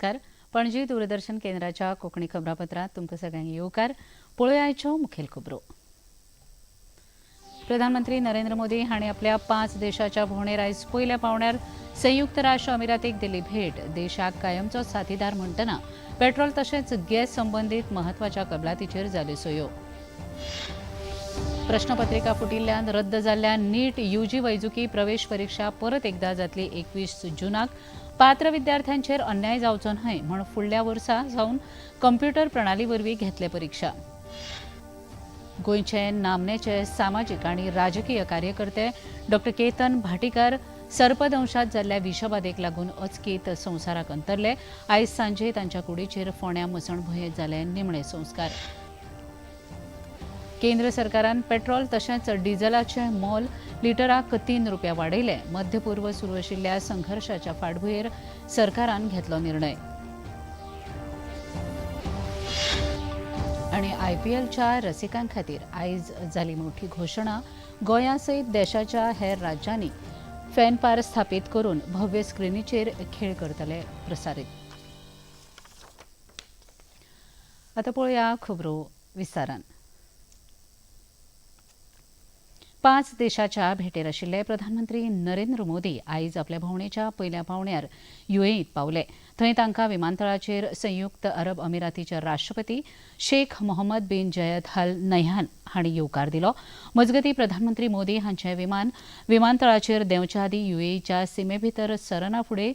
नमस्कार. पणजी दूरदर्शन केंद्राच्या कोंकणी खबरापत्रांत तुमकां सगळ्यांक येवकार. पळोवया आयच्यो मुखेल खबरो. प्रधानमंत्री नरेंद्र मोदी हांणी आपल्या 5 देशाच्या भोंवडेर आयज पयल्या पावण्यार संयुक्त राष्ट्र अमिरातीक दिली भेट. देशाक कायमचो साथीदार म्हणटना पेट्रोल तशेंच गॅस संबंदीत म्हत्वाच्या कबलातीचेर जाल्यो सयो. प्रश्नपत्रिका फुटिल्ल्यान रद्द जाल्ल्या नीट यूजी वैजकी प्रवेश परीक्षा परत एकदा जातली 21 जूनाक. पात्र विद्यार्थ्यांचेर अन्याय जावचो न्हय म्हूण फुडल्या वर्सा सावन कंप्युटर प्रणाली वरवीं घेतले परीक्षा. गोंयचे नामनेचे सामाजीक आनी राजकीय कार्यकर्ते डॉ केतन भाटीकार सर्पदंशात जाल्ल्या विशबाधेक लागून अचकीत संवसाराक अंतरले. आयज सांजे तांच्या कुडीचेर फोंड्या मसणभुंयेंत जाले निमणे संस्कार. केंद्र सरकारान पेट्रोल तशेंच डिझलाचें मोल लिटराक 3 रुपया वाडयलें. मध्य पूर्व सुरू आशिल्ल्या संघर्शाच्या फाटभुंयेर सरकारान घेतलो निर्णय. आनी आयपीएलच्या रसिकां खातीर आयज जाली मोठी घोशणा. गोंया सयत देशाच्या हेर राज्यांनी फॅन पार स्थापीत करून भव्य स्क्रिनीचेर खेळ करतले प्रसारीत. आतां पळोवया खबरो विस्तारान. 5 देशाच्या भेटेर आशिल्ले प्रधानमंत्री नरेंद्र मोदी आयज आपल्या भोंवडेच्या पयल्या पावण्यार युएईत पावले. थंय तांकां विमानतळाचेर संयुक्त अरब अमिरातीचे राष्ट्रपती Sheikh Mohammed bin Zayed Al Nahyan हांणी येवकार दिलो. मजगतीं प्रधानमंत्री मोदी हांचें विमान विमानतळाचेर देंवच्या आदीं युएईच्या सिमे भितर सरना फुडें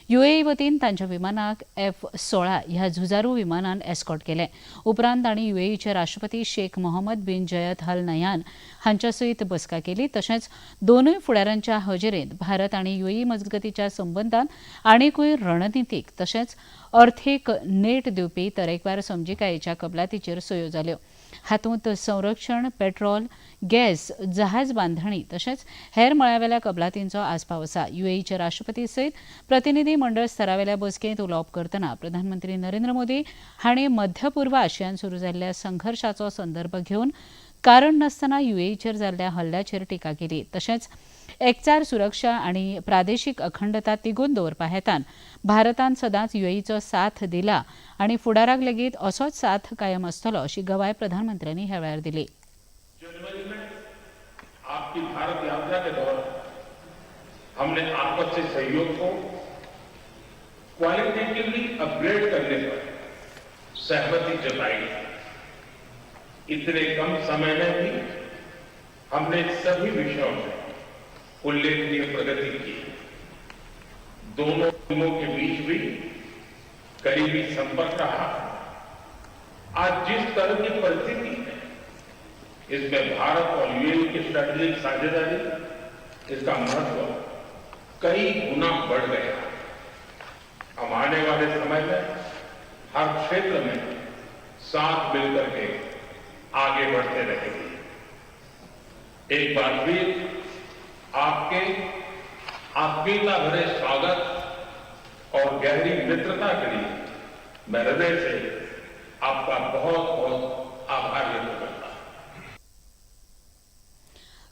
युएई वतीन तांच्या विमानाक F-16 ह्या झुजारू विमानान एस्कॉर्ट केलें. उपरांत तांणी युएईचे राष्ट्रपती Sheikh Mohammed bin Zayed Al Nahyan हांच्या सयत बसका केली. तशेंच दोनूय फुडारांच्या हजेरेंत भारत आनी युएई मजगतीच्या संबंदान आनीकूय रणनितीक तशेंच अर्थीक नेट दिवपी तरेकवार समजिकायेच्या कबलातीचेर सयो जाल्यो. हातूंत संरक्षण, पेट्रोल, गॅस, जहाज बांधणी तशेंच हेर मळावेल्या कबलातींचो आस्पाव आसा. युएईचे राष्ट्रपती सयत प्रतिनिधी मंडळ स्तरावेल्या बसकेंत उलोवप करतना प्रधानमंत्री नरेंद्र मोदी हांणी मध्य पूर्व आशियांत सुरू जाल्ल्या संघर्शाचो संदर्भ घेवन कारण नासतना युएईचेर जाल्ल्या हल्ल्याचेर टिका केली. तशेंच एकचार, सुरक्षा आनी प्रादेशीक अखंडता तिगोवन दवरपा हेतान भारतान सदांच युएईचो साथ दिला आनी फुडाराक लेगीत असोच साथ कायम आसतलो अशी गवाय प्रधानमंत्र्यांनी ह्या वेळार दिली. जनवरी में आपकी भारत यात्रा के दौरान हमने आपस से सहयोग को क्वालिटेटिवली अपग्रेड करने पर सहमति जताई. इतने कम समय में भी हमने सभी विषयों में उल्लेखनीय प्रगति की. दोनों टीमों के बीच भी करीबी संपर्क रहा. आज जिस तरह की परिस्थिति है, इसमें भारत और यूएई की स्ट्रेटेजिक साझेदारी, इसका महत्व कई गुना बढ़ गया. हम आने वाले समय में हर क्षेत्र में साथ मिलकर के आगे बढ़ते रहेंगे. एक बार फिर आपके आत्मीयता भरे स्वागत और गहरी मित्रता के लिए मैं हृदय से आपका बहुत बहुत आभार व्यक्त करता हूं.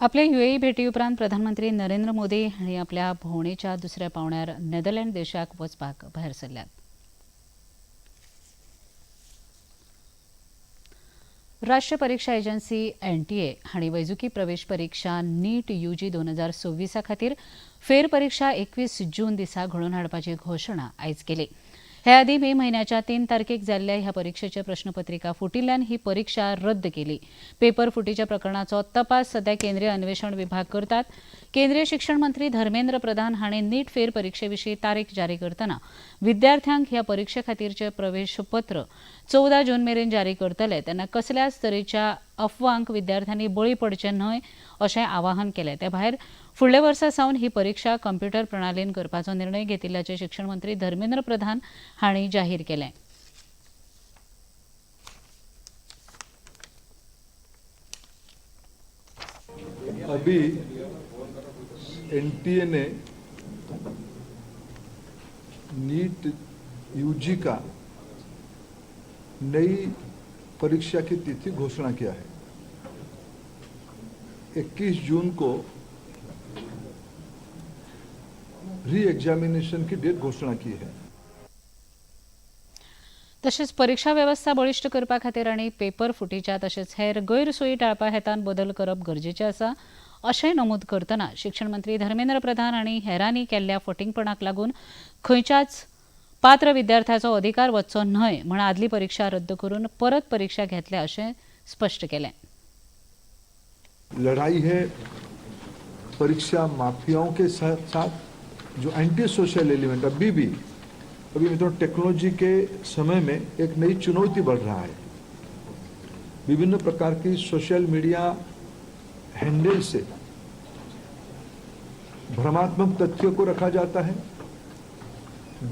आपल्या युएई भेटी उपरांत प्रधानमंत्री नरेंद्र मोदी हांणी आपल्या भोंवडेच्या दुसऱ्या पावण्यार नेदरलँड देशाक वचपाक भायर सरल्यात. राष्ट्रीय परीक्षा एजन्सी एनटीए हांणी वैजकी प्रवेश परीक्षा नीट यूजी 2026 खातीर फेरपरीक्षा 21 जून दिसा घडोवन हाडपाची घोशणा आयज केली. हे आदीं मे म्हयन्याच्या 3 तारखेक जाल्ल्या ह्या परिक्षेचे प्रश्नपत्रिका फुटिल्ल्यान ही परीक्षा रद्द केली. पेपर फुटीच्या प्रकरणाचो तपास सध्या केंद्रीय अन्वेषण विभाग करतात. केंद्रीय शिक्षण मंत्री धर्मेंद्र प्रधान हांणी नीट फेर परिक्षे विशीं तारीख जारी करतना विद्यार्थ्यांक ह्या परिक्षे खातीरचें प्रवेशपत्र 14 जून मेरेन जारी करतले. तेन्ना कसल्याच तरेच्या अफवांक विद्यार्थ्यांनी बळी पडचें न्हय अशें आवाहन केलें. ते भायर फुडल्या वर्सा सावन ही परीक्षा कंप्युटर प्रणालीन करपाचो निर्णय घेतिल्ल्याचें शिक्षण मंत्री धर्मेंद्र प्रधान हांणी जाहीर केलें. अभी एनटीए ने नीट यूजी का नई परीक्षा की तिथि घोषणा किया है. 21 जून को री एग्जामिनेशन की डेट घोषणा की है. तशेंच परिक्षा वेवस्था बळिश्ट करपा खातीर आनी पेपर फुटीच्या तशेंच हेर गैरसोयी टाळपा हेतान बदल करप गरजेचें आसा अशें नमूद करतना शिक्षण मंत्री धर्मेंद्र प्रधान आनी हेरांनी केल्ल्या फटींगपणाक लागून खंयच्याच पात्र विद्यार्थ्याचो अधिकार वचचो न्हय म्हण आदली परिक्षा रद्द करून परत परिक्षा घेतल्या अशें स्पश्ट केलें. लड़ाई है परीक्षा माफियाओं के साथ साथ जो एंटी सोशल एलिमेंट अभी भी अभी मित्रों टेक्नोलॉजी के समय में एक नई चुनौती बढ़ रहा है. विभिन्न प्रकार की सोशल मीडिया हैंडल से भ्रमात्मक तथ्यों को रखा जाता है,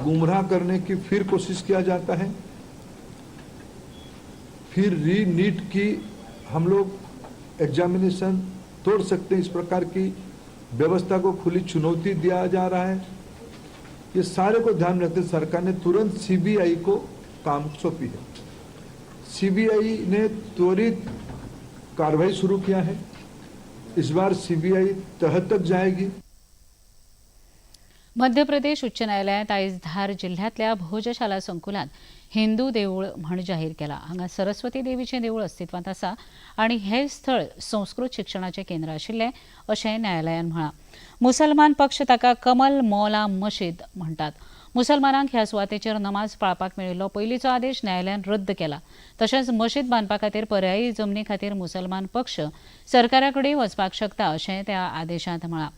गुमराह करने की फिर कोशिश किया जाता है, फिर री नीट की हम लोग एग्जामिनेशन तोड़ सकते हैं, इस प्रकार की व्यवस्था को खुली चुनौती दिया जा रहा है. ये सारे को ध्यान में रखते सरकार ने तुरंत सीबीआई को काम सौंपी है. सीबीआई ने त्वरित कार्रवाई शुरू किया है. इस बार सीबीआई तह तक जाएगी. मध्य प्रदेश उच्च न्यायालयात आयज धार जिल्ह्यांतल्या भोजशाला संकुलात हिंदू देवूळ म्हण जाहीर केला. हांगा सरस्वती देवीचें देवूळ अस्तित्वांत आसा आनी हें स्थळ संस्कृत शिक्षणाचें केंद्र आशिल्लें अशें न्यायालयान म्हळां. मुसलमान पक्ष ताका कमल मौला मशीद म्हणटात. मुसलमानांक ह्या सुवातेचेर नमाज पाळपाक मेळिल्लो पयलींचो आदेश न्यायालयान रद्द केला. तशेंच मशीद बांदपा खातीर पर्यायी जमनी खातीर मुसलमान पक्ष सरकारा कडेन वचपाक शकता अशें त्या आदेशांत म्हळां.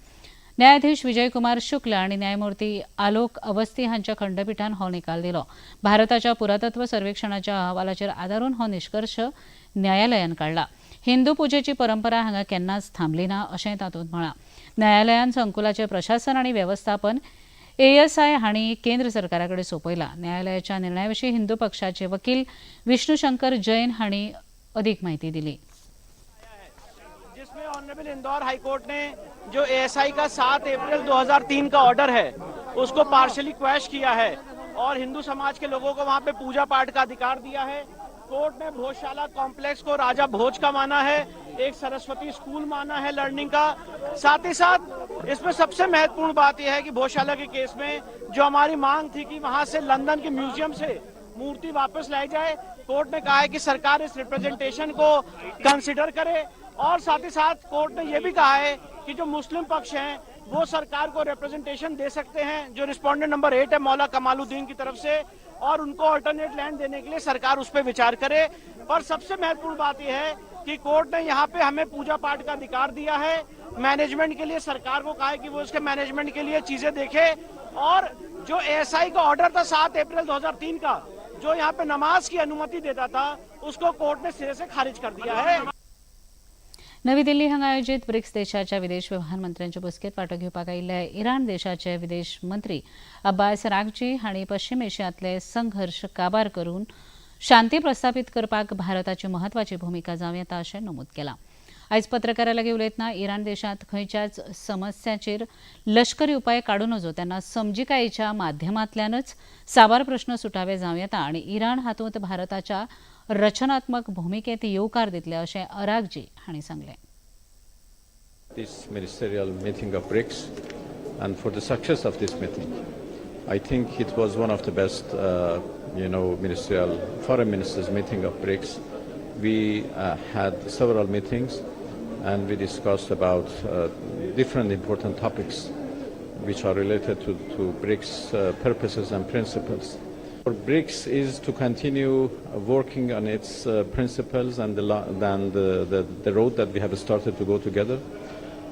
न्यायाधीश विजय कुमार शुक्ल आनी न्यायमूर्ती आलोक अवस्थी हांच्या खंडपीठान हो निकाल दिलो. भारताच्या पुरातत्व सर्वेक्षणाच्या अहवालाचेर आदारून हो निश्कर्श न्यायालयान काडला. हिंदू पुजेची परंपरा हांगा केन्नाच थांबली ना अशें तातूंत म्हळां. न्यायालयान संकुलाचें प्रशासन आनी वेवस्थापन एएसआय हांणी केंद्र सरकारा कडेन सोंपयला. न्यायालयाच्या निर्णया विशीं हिंदू पक्षाचे वकील विष्णू शंकर जैन हांणी अदीक म्हायती दिली. जिसमें ऑनरेबल इंदौर हाईकोर्ट ने जो एएसआई का 7 अप्रैल 2003 का ऑर्डर है उसको पार्शली क्वैश किया है और हिंदू समाज के लोगों को वहां पे पूजा पाठ का अधिकार दिया है. कोर्ट ने भोजशाला कॉम्प्लेक्स को राजा भोज का माना है, एक सरस्वती स्कूल माना है लर्निंग का. साथ ही साथ इसमें सबसे महत्वपूर्ण बात यह है कि भोजशाला के केस में जो हमारी मांग थी कि वहां से लंदन के म्यूजियम से मूर्ति वापस लाई जाए, कोर्ट ने कहा है कि सरकार इस रिप्रेजेंटेशन को कंसिडर करे. और साथ ही साथ कोर्ट ने यह भी कहा है कि जो मुस्लिम पक्ष हैं वो सरकार को रिप्रेजेंटेशन दे सकते हैं, जो रिस्पोंडेंट नंबर 8 है मौला कमालुद्दीन की तरफ से, और उनको अल्टरनेट लैंड देने के लिए सरकार उस पर विचार करे. पर सबसे महत्वपूर्ण बात यह है कि कोर्ट ने यहाँ पे हमें पूजा पाठ का अधिकार दिया है. मैनेजमेंट के लिए सरकार को कहा है कि वो इसके मैनेजमेंट के लिए चीजें देखे. और जो एएसआई का ऑर्डर था 7 अप्रैल 2003 का, जो यहाँ पे नमाज की अनुमति देता था, उसको कोर्ट ने सिरे से खारिज कर दिया है. नवी दिल्ली हांगा आयोजीत ब्रिक्स देशाच्या विदेश व्यवहार मंत्र्यांचे बसकेत वांटो घेवपाक आयिल्ले इराण देशाचे विदेश मंत्री अब्बास रागजी हांणी पश्चिम एशियांतले संघर्श काबार करून शांती प्रस्थापित करपाक भारताची म्हत्वाची भुमिका जावं येता अशें नमूद केलां. आयज पत्रकारां लागीं उलयतना इराण देशांत खंयच्याच समस्याचेर लश्करी उपाय काडूं नजो, तेन्ना समजिकायेच्या माध्यमांतल्यानच साबार प्रश्न सुटावे जावं येता आनी इराण हातूंत भारताच्या रचनात्मक भुमिकेत येवकार दितले अशें अरागजी हांणी सांगलें. This ministerial meeting of BRICS and for the success of this meeting. I think it was one of the best, ministerial foreign ministers meeting of BRICS. We had several meetings and we discussed about different important topics which are related to BRICS purposes and principles. For BRICS is to continue working on its principles and the road that we have started to go together.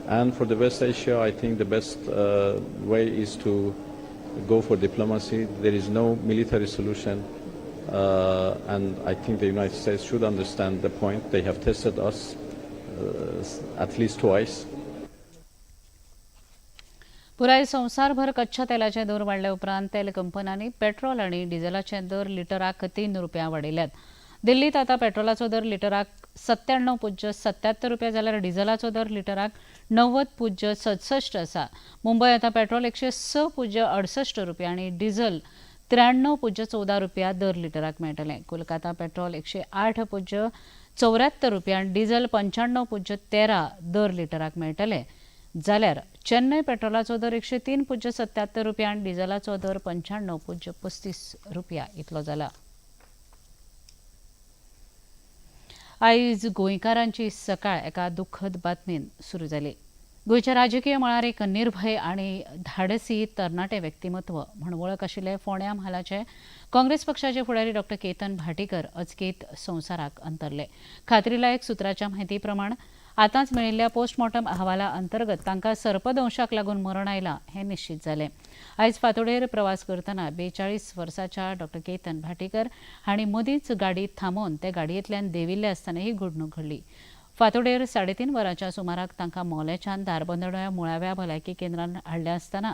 And for the West Asia, I think the best way is to go for diplomacy. There is no military solution. And I think the United States should understand the point. They have tested us at least twice. पुराय संवसारभर कच्च्या तेलाचे दर वाडल्या उपरांत तेल कंपन्यांनी petrol आनी डिझेलाचे दर लिटराक 3 रुपया वाडयल्यात. दिल्लीत आतां पेट्रोलाचो दर लिटराक 97.77 रुपया जाल्यार डिझेलाचो दर लिटराक 90.67 आसा. मुंबय आतां पेट्रोल 106.68 रुपया आनी डिझेल 93.14 रुपया दर लिटराक मेळटलें. कोलकाता पेट्रोल 108.74 रुपया आनी डिझेल 95.13 दर लिटराक मेळटलें. जाल्यार चेन्नय पेट्रोलाचो दर 103.77 रुपया आनी डिझेलाचो दर 95.35 रुपया इतलो जाला. आयज गोंयकारांची सकाळ एका दुख्खद बातमेन सुरू जाली. गोंयच्या राजकीय मळार एक निर्भय आनी धाडसी तरणाटे व्यक्तिमत्व म्हूण वळख आशिल्ले फोंड्या म्हालाचे काँग्रेस पक्षाचे फुडारी डॉक्टर केतन भाटीकर अचकीत संवसाराक अंतरले. खात्रीलायक सुत्राच्या म्हायती प्रमाण आतांच मेळिल्ल्या पोस्टमॉर्टम अहवाला अंतर्गत तांकां सर्पदंशाक लागून मरण आयलां हें निश्चित जालें. आयज फांतोडेर प्रवास करतना 42 वर्साच्या डॉक्टर केतन भाटीकर हांणी मदींच गाडी थांबोवन ते गाडयेंतल्यान देंविल्ले आसतना ही घडणूक घडली. फांतोडेर 3:30 वरांच्या सुमाराक तांकां मोल्याच्यान धारबंदोड्या मुळाव्या भलायकी केंद्रान हाडले आसतना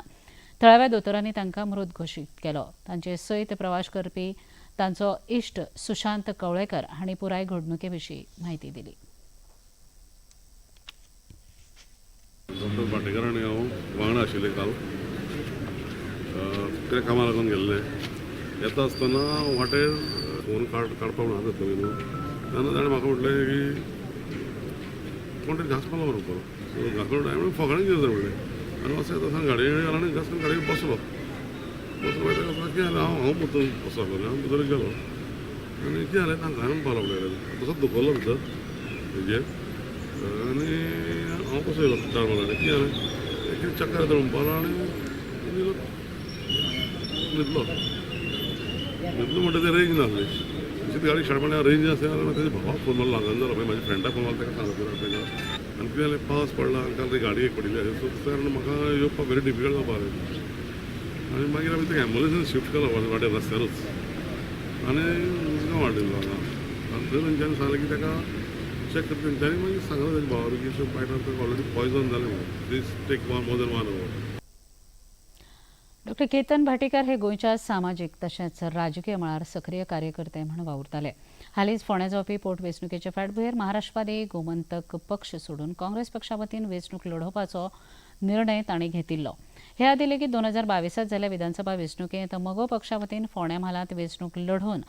थळाव्या दोतोरांनी तांकां मृत घोशीत केलो. तांचे सयत प्रवास करपी तांचो इश्ट सुशांत कवळेकर हांणी पुराय घडणुके विशीं म्हायती दिली. डॉक्टर भाटेकर आनी हांव वांगडा आशिल्ले काल ते कामाक लागून गेल्ले. येता आसतना वाटेर फोन काडपाक म्हणून हात घातलो न्हू, तेन्ना ताणें म्हाका म्हटलें की कोण तरी घांस मारलो म्हणून बरो सो घांस मारलो. हांवें फोगाणी कितें जालें म्हणलें आनी वचत येता आसतना गाडये गेलो आनी घांस करून गाडयेर बसलो. बसलो मागीर ताका कितें जालें, हांव भितर बसलो हांव भितर गेलो आनी कितें जालें तांकां हांवें पावलो म्हणलें तसोच धुकल्लो भितर हेजेर आनी हांव कसो येयलो दार मारलो. कितें जालें एक चक्कर येता म्हणपाक आनी न्हिदलो न्हिदलो म्हणटा ते रेंज नासली. तशीच गाडी स्टार्ट म्हणल्यार रेंज आसली जाल्यार तेज्या भावाक फोन मारलो, हांगा जालो मागीर म्हाज्या फ्रेंडाक फोन मारलो, ताका सांगलो फ्रेंडाक. आनी कितें जालें पावस पडला आनी काल ती गाडी एक पडिल्ली आसा सो त्या कारणान म्हाका येवपाक व्हेरी डिफिकल्ट जावपाक लागलें. आनी मागीर आमी ताका एम्बुलन्सीन शिफ्ट केलो वाटेर रस्त्यारूच आनी मुजगांव हाडिल्लो हांगा. आनी थंय तेंच्यांनी सांगलें की ताका चॅक करता तेंच्यांनी मागीर सांगलें ताच्या भावाक की बायटान ताका ऑलरेडी पॉयजन जालें म्हणून, please take one more than 1 hour. Doctor Ketan Bhatikar हे गोंयच्या सामाजीक तशेंच राजकीय मळार सक्रीय कार्यकर्ते म्हूण वावुरताले. हालींच फोंड्या जावपी पोटवेंचणुकेचे फाटभुंयेर महाराष्ट्रवादी गोमंतक पक्ष सोडून काँग्रेस पक्षा वतीन वेंचणूक लढोवपाचो निर्णय तांणी घेतिल्लो. हे आदीं लेगीत 2022 जाल्ल्या विधानसभा वेंचणुकेंत मगो पक्षा वतीन फोंड्या म्हालांत वेंचणूक लढोवन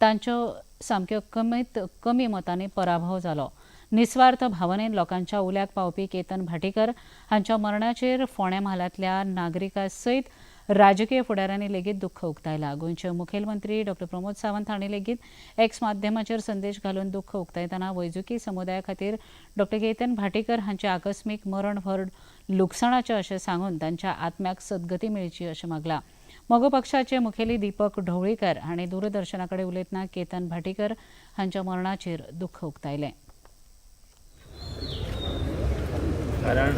तांच्यो सामक्यो कमीत कमी मतांनी पराभव जालो. निस्वार्थ भावनेन लोकांच्या उल्याक पावपी केतन भाटीकर हांच्या मरणाचेर फोंड्या म्हालांतल्या नागरिकां सयत राजकीय फुडाऱ्यांनी लेगीत दुख्ख उक्तायला. गोंयचे मुखेलमंत्री डॉक्टर प्रमोद सावंत हांणी लेगीत एक्स माध्यमाचेर संदेश घालून दुख्ख उक्तायतना वैजकी समुदाया खातीर डॉक्टर केतन भाटीकर हांचे आकस्मीक मरण व्हड लुकसाणाचें अशें सांगून तांच्या आत्म्याक सद्गती मेळची अशें मागलां. मगो पक्षाचे मुखेली दीपक ढवळीकर हांणी दूरदर्शना कडेन उलयतना केतन भाटीकर हांच्या मरणाचेर दुख्ख उक्तायलें. कारण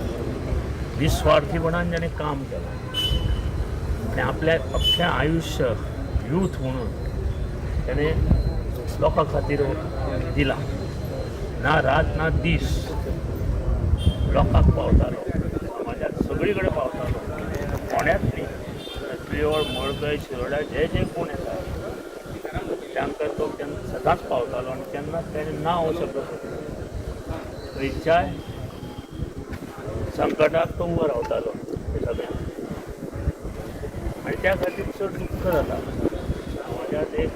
निस्वार्थीपणान जाणें काम केलां आनी आपल्या अख्खें आयुश्य यूथ म्हणून ताणें लोकां खातीर दिलां. ना रात ना दीस लोकांक पावतालो, समाजाक सगळी कडेन पावतालो. फोंड्यांत न्ही, प्रियोळ, मडकय, शिरोडा जे जे कोण येता तांकां तो केन्ना सदांच पावतालो आनी केन्नाच ताणें ना हो शब्द खंयच्याय संकटाक तो उबो रावतालो सगळ्यांक. आनी त्या खातीर चड दुख्ख जाता. समाजांत एक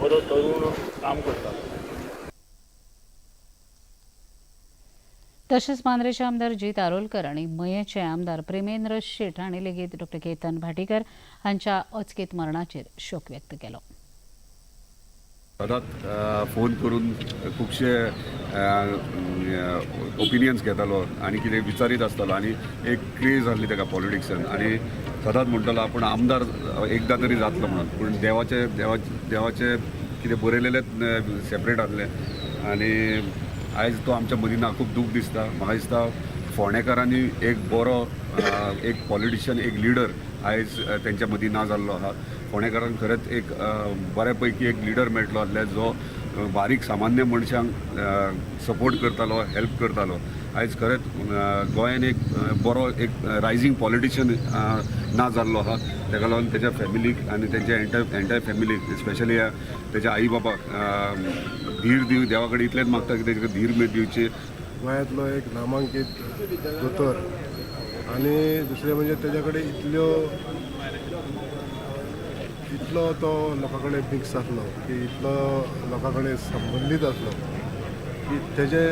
बरो तरूण काम करता. तशेंच मांद्रेचे आमदार जीत आरोलकर आनी मयेचे आमदार प्रेमेंद्र शेट हांणी लेगीत डॉक्टर केतन भाटीकर हांच्या अचकीत मरणाचेर शोक व्यक्त केलो. सदांच फोन करून खुबशे ओपिनियन्स घेतालो आनी कितें विचारीत आसतालो आनी एक क्रेज आसली ताका पॉलिटिक्सान आनी सदांच म्हणटालो आपूण आमदार एकदां तरी जातलो म्हणून. पूण देवाचे देवाचे कितें बरयलेलेंच सेपरेट आसलें आनी आयज तो आमच्या मदीं ना. खूब दूख दिसता. म्हाका दिसता फोंडेकारांनी एक बरो एक पॉलिटिशियन, एक लिडर आयज तेंच्या मदीं ना जाल्लो आहा. फोंडेकारांक खरेंच एक बऱ्या पैकी एक लिडर मेळटलो आसल्यार जो बारीक सामान्य मनशांक सपोर्ट करतालो, हेल्प करतालो. आयज खरेंच गोंयान एक बरो एक रायजींग पॉलिटिशियन ना जाल्लो आहा. ताका लागून तेच्या फॅमिलीक आनी तेंच्या एंटायर फॅमिलीक, स्पेशली तेच्या आई बाबाक धीर दिव, देवा कडेन इतलेंच मागता की तेका धीर दिवची. गोंयांतलो एक नामांकीत दोतोर आनी दुसरें म्हणजे तेज्या कडेन इतलो तो लोकां कडेन मिक्स आसलो की इतलो लोकां कडेन संबंदीत आसलो की तेजे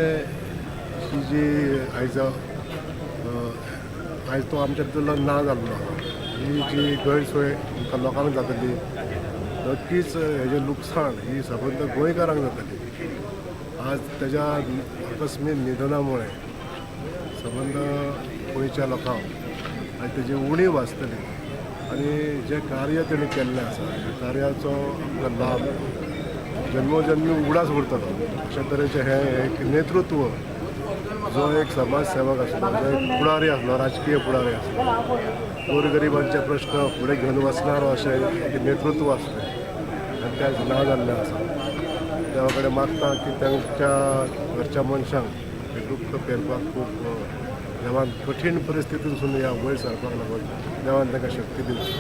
ही जी आयज आयज तो आमच्या भितरलो ना जाल्लो आहा, ही जी गैरसोय आमकां लोकांक जातली नक्कीच हेजें लुकसाण ही सबंद गोंयकारांक जातली. आज तेज्या आकस्मीक निधना मुळे सबंद गोंयच्या लोकांक आनी तेजी उणीव आसतली आनी जें कार्य तेणी केल्लें आसा त्या कार्याचो आमकां लाभ जन्मोजन्मी उगडास उरतलो. अशे तरेचें हें एक नेतृत्व, जो एक समाज सेवक आसलो, जो एक फुडारी आसलो, राजकीय फुडारी आसलो, गोरगरिबांचे प्रश्न फुडें घेवन वचणारो अशें एक नेतृत्व आसलें आनी तें आज ना जाल्लें आसा. देवा कडेन मागता की तांच्या घरच्या मनशांक हें दुख्ख पेलपाक खूब देवान कठीण परिस्थितींतसून ह्या वयर सरपाक लागून देवान तांकां शक्ती दिवची.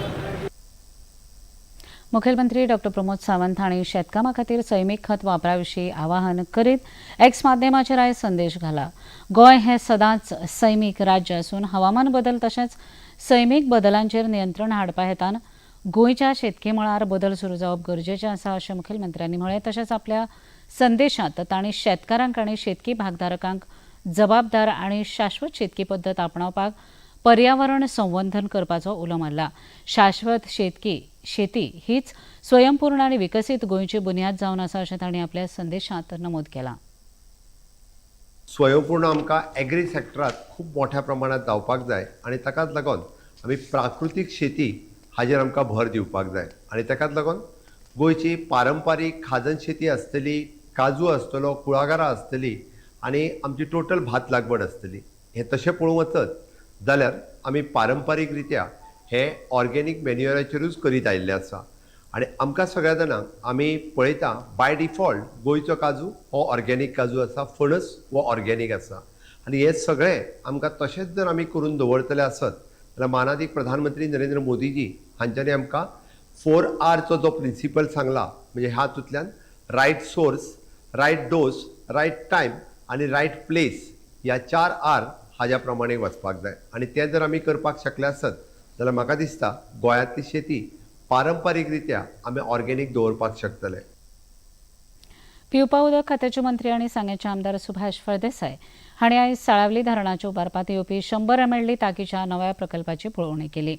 मुखेलमंत्री डॉ प्रमोद सावंत हांणी शेतकामा खातीर सैमीक खत वापरा विशीं आवाहन करीत एक्स माध्यमाचेर आयज संदेश घाला. गोंय हें सदांच सैमीक राज्य आसून हवामान बदल तशेंच सैमीक बदलांचेर नियंत्रण हाडपा हेतान गोंयच्या शेतकी मळार बदल सुरू जावप गरजेचें आसा अशें मुखेलमंत्र्यांनी म्हळें. तशेंच आपल्या संदेशांत तांणी शेतकारांक आनी शेतकी भागधारकांक जबाबदार आनी शाश्वत शेतकी पद्दत आपणावपाक पर्यावरण संवर्धन करपाचो उलो मारला. शाश्वत शेती हीच स्वयंपूर्ण आनी विकसीत गोंयची बुन्याद जावन आसा अशें तांणी आपल्या संदेशांत नमूद केलां. स्वयंपूर्ण आमकां एग्री सेक्टरांत खूब मोठ्या प्रमाणांत जावपाक जाय आनी ताकाच लागून आमी प्राकृतीक शेती हाजेर आमकां भर दिवपाक जाय आनी ताकाच लागून गोंयची पारंपारीक खाजन शेती आसतली, काजू आसतलो, कुळागरां आसतली आनी आमची टोटल भात लागवड आसतली. हें तशें पळोवंक वचत जाल्यार आमी पारंपारीक रित्या हे ऑर्गेनीक मेन्युअराचेरूच करीत आयिल्ले आसा आनी आमकां सगळ्या जाणांक आमी पळयता बाय डिफॉल्ट गोंयचो काजू हो ऑर्गेनीक काजू आसा, फणस हो ऑर्गेनीक आसा आनी हें सगळें आमकां तशेंच जर आमी करून दवरतले आसत जाल्यार मानादीक प्रधानमंत्री नरेंद्र मोदीजी हांच्यांनी आमकां 4Rचो जो प्रिंसिपल सांगला, म्हणजे हातूंतल्यान right source, right dose, right time आनी रायट प्लेस ह्या 4R हाज्या प्रमाणे वचपाक जाय आनी तें जर आमी करपाक शकले आसत जाल्यार म्हाका दिसता गोंयांतली शेती पारंपारीक रित्या आमी ऑर्गेनीक दवरपाक शकतले. पिवपा उदक खात्याचे मंत्री आनी सांगेचे आमदार सुभाष फळदेसाय हांणी आयज साळावली धरणाच्या उबारपांत येवपी 100 MLD ताकीच्या नव्या प्रकल्पाची पळोवणी केली.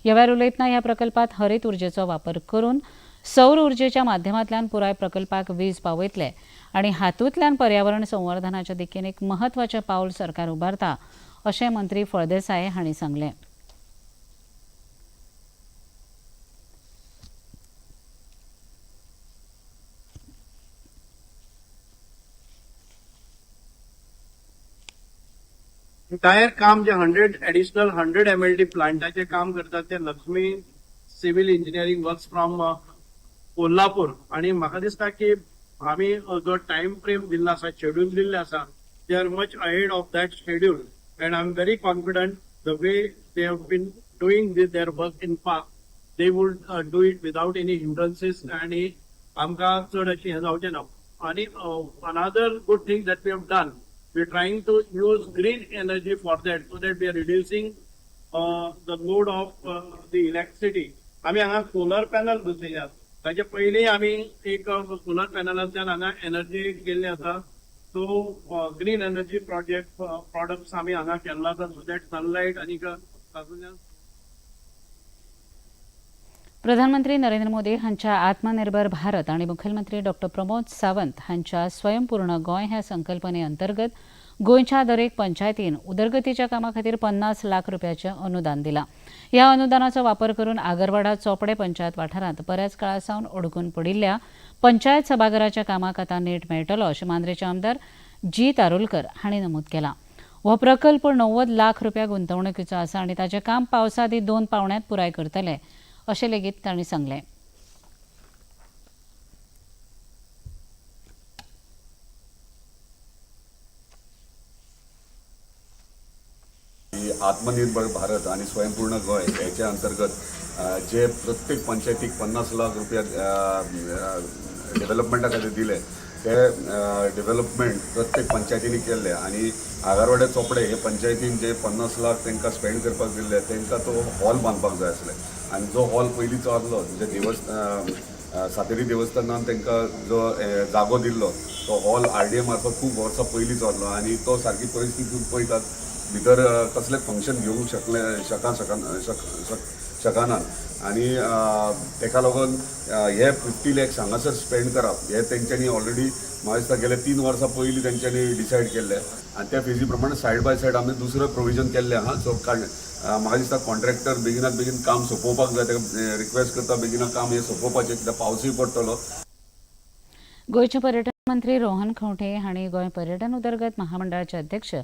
ह्या वेळार उलयतना ह्या प्रकल्पात हरीत उर्जेचो वापर करून सौर उर्जेच्या माध्यमांतल्यान पुराय प्रकल्पाक वीज पावयतले आनी हातूंतल्यान पर्यावरण संवर्धनाच्या दिकेन एक म्हत्वाचें पावल सरकार उबारता अशें मंत्री फळदेसाय हांणी सांगलें. एंटायर काम जे 100 एडिशनल 100 MLD प्लांटाचे काम करतात ते Lakshmi civil engineering works from Kolhapur आणि म्हाका दिसता की आमी जो टायम फ्रेम दिल्लो आसा, शेड्यूल दिल्लें आसा, they are much ahead of that schedule and I am very confident the way they have been doing their work in past they would do it without any hindrances आनी आमकां चड अशें हें जावचें ना. आनी another good thing that we have done, we are trying to use green energy for that so that we are reducing the load of the electricity. आमी हांगा सोलर पॅनल बसयल्यात, ताचे पयलीं आमी एक सोलर पॅनलांतल्यान हांगा एनर्जी केल्ली आसा. So green energy project products आमी हांगा केल्लो आसा सो that sunlight आनी तातूंतल्यान. प्रधानमंत्री नरेंद्र मोदी हांच्या आत्मनिर्भर भारत आनी मुखेलमंत्री डॉ प्रमोद सावंत हांच्या स्वयंपूर्ण गोंय ह्या संकल्पने अंतर्गत गोंयच्या दरेक पंचायतीन उदरगतीच्या कामा खातीर 50 लाख रुपयाचें अनुदान दिलां. ह्या अनुदानाचो वापर करून आगरवाडा चोपडे पंचायत वाठारांत बऱ्याच काळा सावन अडकून पडिल्ल्या पंचायत सभाघराच्या कामाक आतां नेट मेळटलो अशें मांद्रेचे आमदार जी तारुलकर हांणी नमूद केलां. हो प्रकल्प 90 लाख रुपया गुंतवणुकीचो आसा आनी ताचें काम पावसा आदीं 2 पावण्यांत पुराय करतले अशें लेगीत तांणी सांगलें. आत्मनिर्भर भारत आणि स्वयंपूर्ण गोंय ह्याच्या अंतर्गत जे प्रत्येक पंचायतीक 50 लाख रुपया डेव्हलपमेंटा खातीर दिले ते डेव्हलपमेंट प्रत्येक पंचायतींनी केल्ले आनी आगारवाडे चोपडे हे पंचायतीन जे 50 लाख तांकां स्पेंड करपाक दिल्ले तांकां तो हॉल बांदपाक जाय आसले आनी जो हॉल पयलींचो आसलो म्हणजे सातेरी देवस्थानान तांकां जो जागो दिल्लो तो हॉल RDA मार्फत खूब वर्सां पयलींचो आसलो आनी तो सारकी परिस्थिती पळयतात भितर कसलें फंक्शन घेवंक शकले शकनात आनी तेका लागून हे 50 लॅक्स हांगासर स्पेंड करप हे तेंच्यांनी ऑलरेडी म्हाका दिसता गेले 3 वर्सां पयलीं तेंच्यांनी डिसायड केल्लें आनी त्या फेजी प्रमाणे सायड बाय सायड आमी दुसरें प्रोविजन केल्लें आहा. सो म्हाका दिसता कॉन्ट्रॅक्टर बेगिनात बेगीन काम सोंपोवपाक जाय, ताका रिक्वेस्ट करता बेगिना काम हें सोंपोवपाचें, कित्याक पावसूय पडटलो. गोंयचे पर्यटन मंत्री रोहन खंवटे हांणी गोंय पर्यटन उदरगत महामंडळाचे अध्यक्ष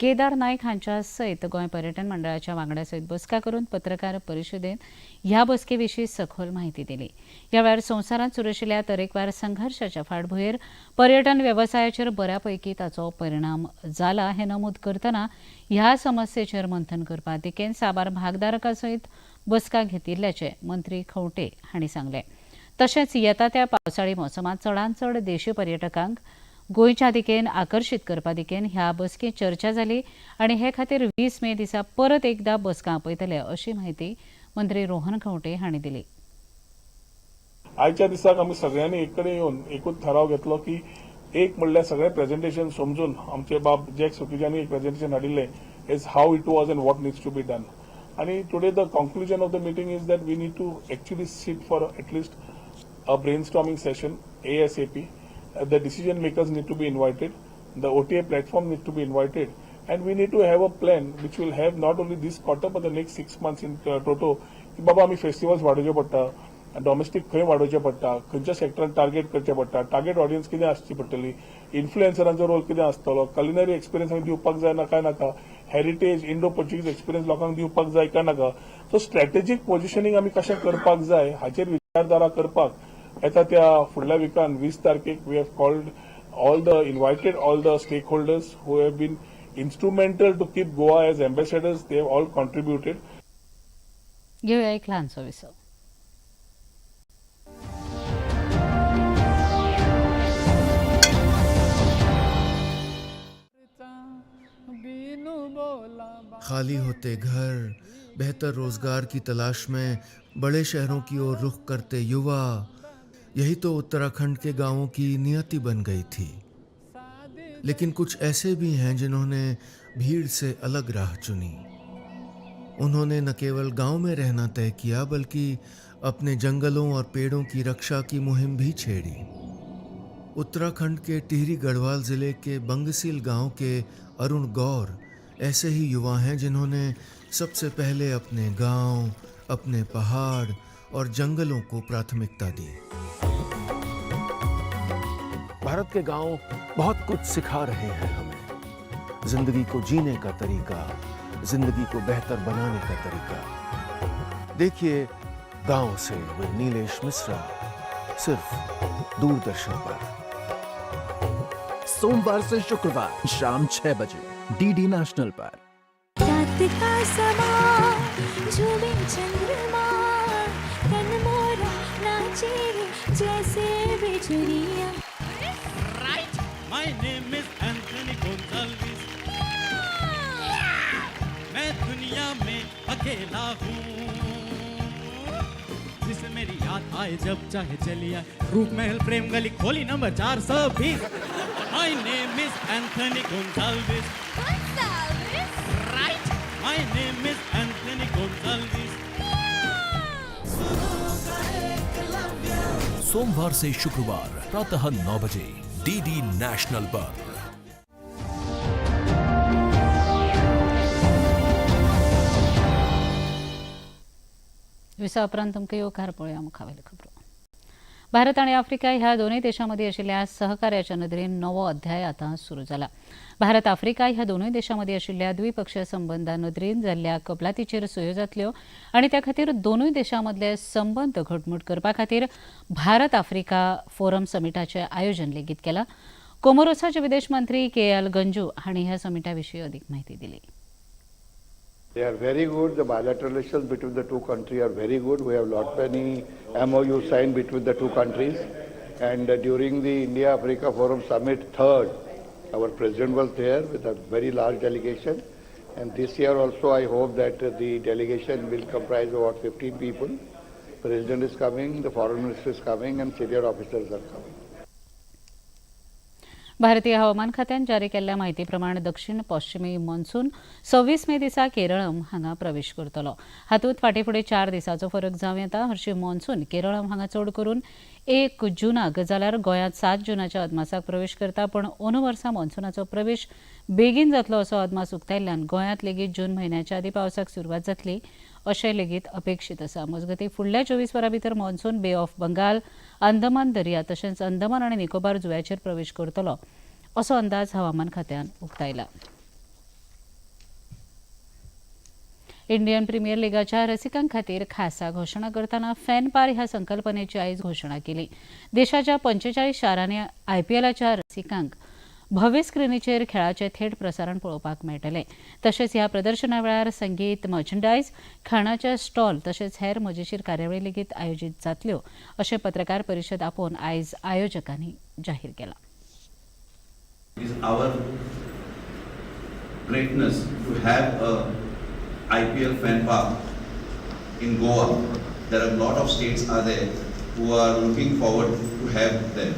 केदार नायक हांच्या सयत गोंय पर्यटन मंडळाच्या वांगड्या सयत बसका करून पत्रकार परिशदेंत ह्या बसके विशीं सखोल म्हायती दिली. ह्या वेळार संवसारांत सुरू आशिल्ल्या तरेकवार संघर्शाच्या फाटभुंयेर पर्यटन वेवसायाचेर बऱ्यापैकी ताचो परिणाम जाला हें नमूद करतना ह्या समस्येचेर मंथन करपा दिकेन साबार भागधारकां सयत बसका घेतिल्ल्याचें मंत्री खंवटे हांणी सांगलें. तशेंच येता त्या पावसाळी मोसमांत चडांत चड देशी पर्यटकांक गोंयच्या दिकेन आकर्शीत करपा दिकेन ह्या बसकेंत चर्चा जाली आनी हे खातीर 20 मे दिसा परत एकदा बसका आपयतले अशी म्हायती मंत्री रोहन खंवटे हांणी दिली. आयच्या दिसाक आमी सगळ्यांनी एक कडेन येवन एकूच थाराव घेतलो की एक म्हणल्यार सगळें प्रेझेंटेशन समजून आमचे बाब जॅक सुखिजांनी एक प्रेझेंटेशन हाडिल्लें is how it was and what needs to be done. आनी today the conclusion of the meeting is that we need to actually sit for at least a brainstorming session ASAP. The decision makers need to be invited, the OTA platform needs to be invited, and we need to have a plan which will have not only this quarter but the next 6 months in toto. की बाबा आमी festivals वाडोवचे पडटा, domestic खंय वाडोवचें पडटा, खंयच्या सेक्टरान target करचें पडटा, target audience कितें आसची पडटली, इन्फ्लुएन्सरांचो रोल कितें आसतलो, कलिनरी एक्सपिरियन्स आमी दिवपाक जाय ना काय नाका, हेरिटेज इंडो पोर्चुगीज एक्सपिरियन्स लोकांक दिवपाक जाय काय नाका. सो स्ट्रॅटेजीक पोजिशनींग आमी कशें करपाक जाय हाचेर विचारधारा करपाक येता त्या फुडल्या विकान 20 तारखेक we have called all the invited all the stakeholders who have been instrumental to keep Goa as ambassadors. They have all contributed. घेऊया एक लहानसो विसव. खाली होते घर, बेहतर रोजगार की तलाश में बड़े शहरों की ओर रुख करते युवा, यही तो उत्तराखंड के गांवों की नियति बन गई थी। लेकिन कुछ ऐसे भी हैं जिन्होंने भीड़ से अलग राह चुनी। उन्होंने न केवल गांव में रहना तय किया बल्कि अपने जंगलों और पेड़ों की रक्षा की मुहिम भी छेड़ी। उत्तराखंड के टिहरी गढ़वाल जिले के बंगसील गांव के अरुण गौर ऐसे ही युवा हैं जिन्होंने सबसे पहले अपने गांव, अपने पहाड़ और जंगलों को प्राथमिकता दी। भारत के गांव बहुत कुछ सिखा रहे हैं हमें, जिंदगी को जीने का तरीका, जिंदगी को बेहतर बनाने का तरीका। देखिए गांव से विद नीलेश मिश्रा, सिर्फ दूरदर्शन पर, सोमवार से शुक्रवार शाम 6 बजे डीडी नेशनल पर। रात का समा झूमे चंद्रमा, तन मोरा नाचे जैसे बिजुरिया। Right, my name is Anthony Gonsalves, मैं दुनिया में अकेला हूँ, जिसे मेरी याद आए जब चाहे चली आए, रूप महल प्रेम गली खोली number 420। My name is Anthony Gonsalves. Gonsalves? Right, my name is Anthony Gonsalves. सोमवार से शुक्रवार प्रातः 9 बजे डीडी नेशनल पर। विसा उपरांत तुमकां येवकार पळोवया मुखावेल्यो खबरो. भारत आनी आफ्रिका ह्या दोनूय देशां मदीं आशिल्ल्या सहकार्याच्या नदरेन नवो अध्याय आतां सुरू जाला. भारत आफ्रिका ह्या दोनूय देशां मदीं आशिल्ल्या द्विपक्षीय संबंदां नदरेन जाल्ल्या कबलातीचेर सयो जातल्यो आनी त्या खातीर दोनूय देशां मदले संबंद घटमूट करपा खातीर भारत आफ्रिका फोरम समिटाचें आयोजन लेगीत केलां. कोमोरोसाचे विदेश मंत्री के एल गंजू हांणी ह्या समिटा विशीं अदीक म्हायती दिली. They are very good. The bilateral relations between the two countries are very good. We have lot many MOU signed between the two countries. And during the India-Africa Forum Summit 3rd, our president was there with a very large delegation. And this year also, I hope that the delegation will comprise about 15 people. President is coming, the foreign minister is coming, and senior officers are coming. भारतीय हवामान खात्यान जारी केल्ल्या म्हायती प्रमाण दक्षिण पश्चिमी monsoon 26 मे दिसा केरळम हांगा प्रवेश करतलो. हातूंत फाटीं फुडें 4 दिसांचो फरक जावं येता. हरशीं मॉन्सून केरळम हांगा चड करून 1 जूनाक जाल्यार गोंयांत 7 जूनाच्या अदमासाक प्रवेश करता. पूण अंदू वर्सा मॉन्सुनाचो प्रवेश बेगीन जातलो असो अदमास उक्तायल्ल्यान गोंयांत लेगीत जून म्हयन्याच्या आदीं पावसाक सुरवात जातली अशें लेगीत अपेक्षीत आसा. मजगतीं फुडल्या 24 वरां भितर monsoon bay of Bengal, Andaman दर्या तशेंच अंदमान आनी निकोबार जुंव्याचेर प्रवेश करतलो असो अंदाज हवामान खात्यान उक्तायला. इंडियन प्रिमियर लिगाच्या रसिकां खातीर खासा घोशणा करतना फॅन पार ह्या संकल्पनेची आयज घोशणा केली. देशाच्या 45 शारांनी आयपीएलाच्या रसिकांक भव्य स्क्रिनीचेर खेळाचें थेट प्रसारण पळोवपाक मेळटलें. तशेंच ह्या प्रदर्शना वेळार संगीत, मर्चंडायज, खाणाचे स्टॉल तशेंच हेर मजेशीर कार्यावळी लेगीत आयोजीत जातल्यो अशें पत्रकार परिशद आपोवन आयज आयोजकांनी जाहीर केलां. It is our greatness to have a IPL fan park in Goa. There are a lot of states are there who are looking forward to have them,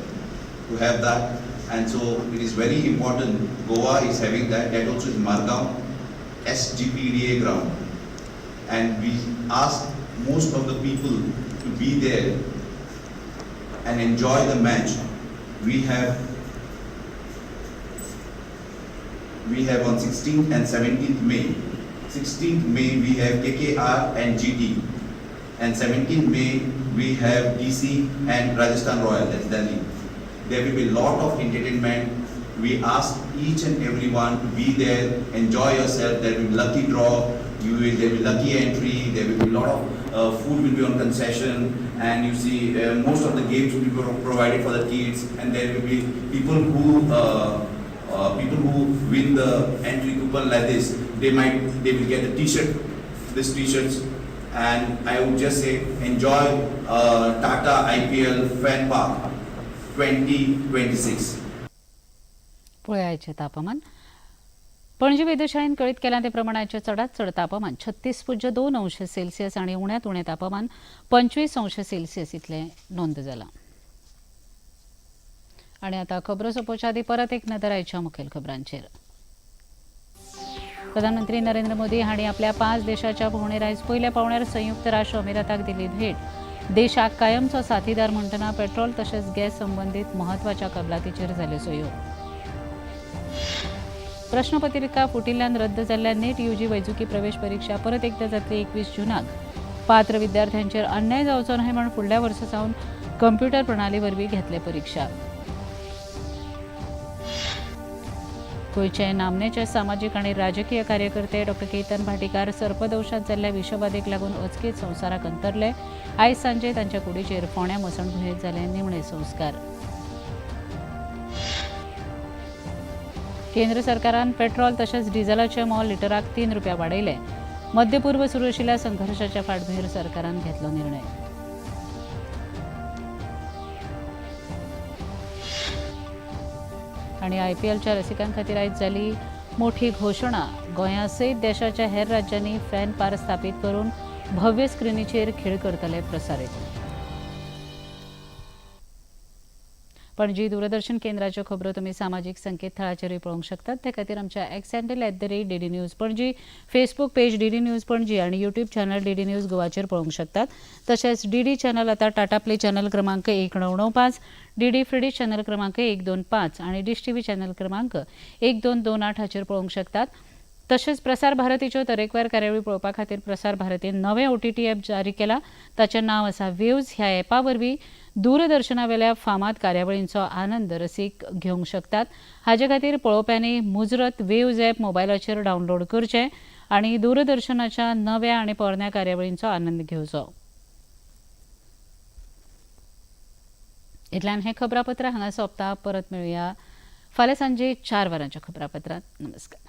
to have that. And so it is very important. Goa is having that. That also is Margao SGPDA ground. And we ask most of the people to be there and enjoy the match. We have on 16th and 17th May. 16th May we have KKR and GT, and 17th May we have DC and Rajasthan Royal, that's Delhi. There will be a lot of entertainment. We ask each and everyone to be there, enjoy yourself. There will be lucky draw, there will be lucky entry, there will be a lot of food will be on concession, and you see most of the games will be provided for the kids, and there will be people who win the entry coupon like this, they will get the t-shirt, this t-shirts. And I would just say enjoy Tata IPL Fan Park 2026. पळयाचें तापमान. पणजी वेधशाळेन कळीत केलां ते प्रमाणाचें चडांत चड तापमान 36.2 अंश Celsius आनी उण्यांत उणें तापमान 25 अंश सेल्सियस इतलें नोंद जालां. आनी आतां खबरो सोंपोवच्या आदीं परत एक नदर आयच्या मुखेल खबरांचेर. प्रधानमंत्री नरेंद्र मोदी हांणी आपल्या 5 देशाच्या भोंवडेर आयज पयल्या पावण्यार संयुक्त राष्ट्र अमिराताक दिली भेट. देशाक कायमचो साथीदार म्हणटना पेट्रोल तशेंच गॅस संबंदीत म्हत्वाच्या कबलातीचेर जाल्यो सयो. प्रश्नपत्रिका फुटिल्ल्यान रद्द जाल्ल्या नीट यूजी वैजकी प्रवेश परीक्षा परत एकदा जातली 21 जूनाक. पात्र विद्यार्थ्यांचेर अन्याय जावचो न्हय म्हूण फुडल्या वर्सा सावन कंप्युटर प्रणाली वरवीं घेतले परीक्षा. गोंयचे नामनेचे सामाजीक आनी राजकीय कार्यकर्ते डॉ केतन भाटीकार सर्पदंशात जाल्ल्या विशबाधेक लागून अचकीत संवसाराक अंतरले. आयज सांजे तांच्या कुडीचेर फोंड्या मसणभुंयेंत जाले निमणे संस्कार. केंद्र सरकारान पेट्रोल तशेंच डिझलाचें मोल लिटराक 3 रुपया वाडयलें. मध्य पूर्व सुरू आशिल्ल्या संघर्शाच्या फाटभुंयेर सरकारान घेतलो निर्णय. आनी आयपीएलच्या रसिकां खातीर आयज जाली मोठी घोशणा. गोंया सयत देशाच्या हेर राज्यांनी फॅन पार स्थापीत करून भव्य स्क्रिनीचेर खेळ करतले प्रसारीत. पणजी दूरदर्शन केंद्राच्यो खबरो तुमी सामाजीक संकेतथळाचेरूय पळोवंक शकतात. ते खातीर आमच्या X handle @DD News Panaji, Facebook page DD News Panaji आनी यूट्यूब चॅनल डीडी न्यूज गोवाचेर पळोवंक शकतात. तशेंच डीडी चॅनल आतां टाटा प्ले चॅनल क्रमांक 1995, डीडी फ्री चॅनल क्रमांक 125 आनी डिश टीव्ही चॅनल क्रमांक 1228 हाचेर पळोवंक शकतात. तशेंच प्रसार भारतीच्यो तरेकवार कार्यावळी पळोवपा खातीर प्रसार भारतीन नवें ओटीटी ॲप जारी केला. ताचें नांव आसा वेव्ज. ह्या ॲपा वरवीं दूरदर्शनावेल्या फामाद कार्यावळींचो आनंद रसीक घेवंक शकतात. हाजे खातीर पळोवप्यांनी मुजरत वेव्ज ॲप मोबायलाचेर डावनलोड करचें आनी दूरदर्शनाच्या नव्या आनी पोरण्या कार्यावळींचो आनंद घेवचो. इतल्यान हें खबरापत्र हांगा सोंपता. परत मेळुया फाल्यां सांजे 4 वरांच्या खबरापत्रांत. नमस्कार.